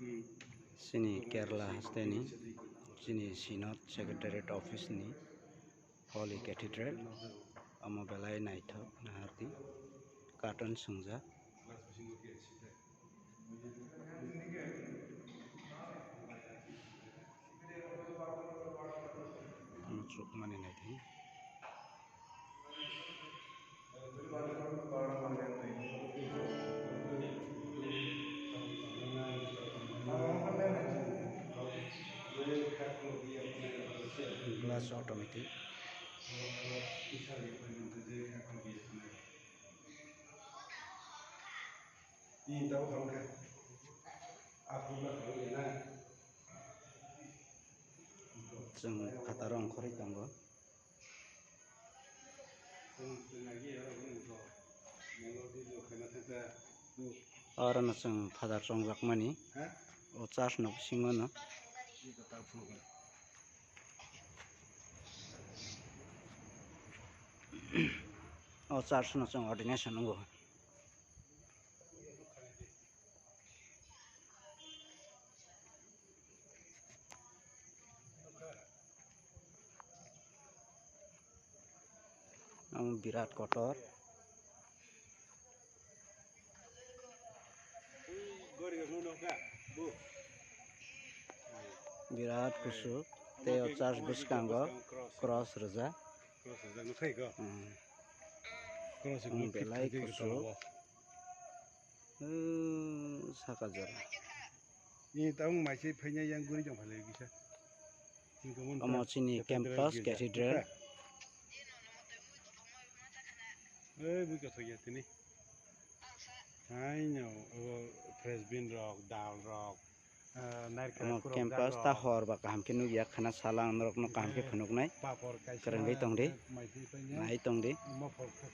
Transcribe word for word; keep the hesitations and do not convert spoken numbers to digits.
Chini Kerala hasteni, chini Synod Secretariat Office ni Holy Cathedral, omo belai naithok nahardi, curtain swngjak. Ano chukmani naidi. Glass automatic. Chwng phataro ongkhorwi tongo. Orono chwng phatar chongjakmani. O church no bisingo no. O church no chwng ordination wngo. Ang birat kotor. Birat kusuk. Tei o church bwskango cross rwjak. Hmm. Ang belai kusuk. Hmm, saka jora. Ni tamo maise phainya yang guri jong phalai kisa. Omo chini campus, cathedral. Eh, bui kotho ya tini. Hai no, o fresh bean rok, dal rok, ah, narikal. Omo campus ta hor ba kaham khe nukya khana sala ang norok no kaham khe phunuknai. Papor kaisa. Kwrwngwi tongdi. Maise phainya. Nai tongdi. Omo phol khe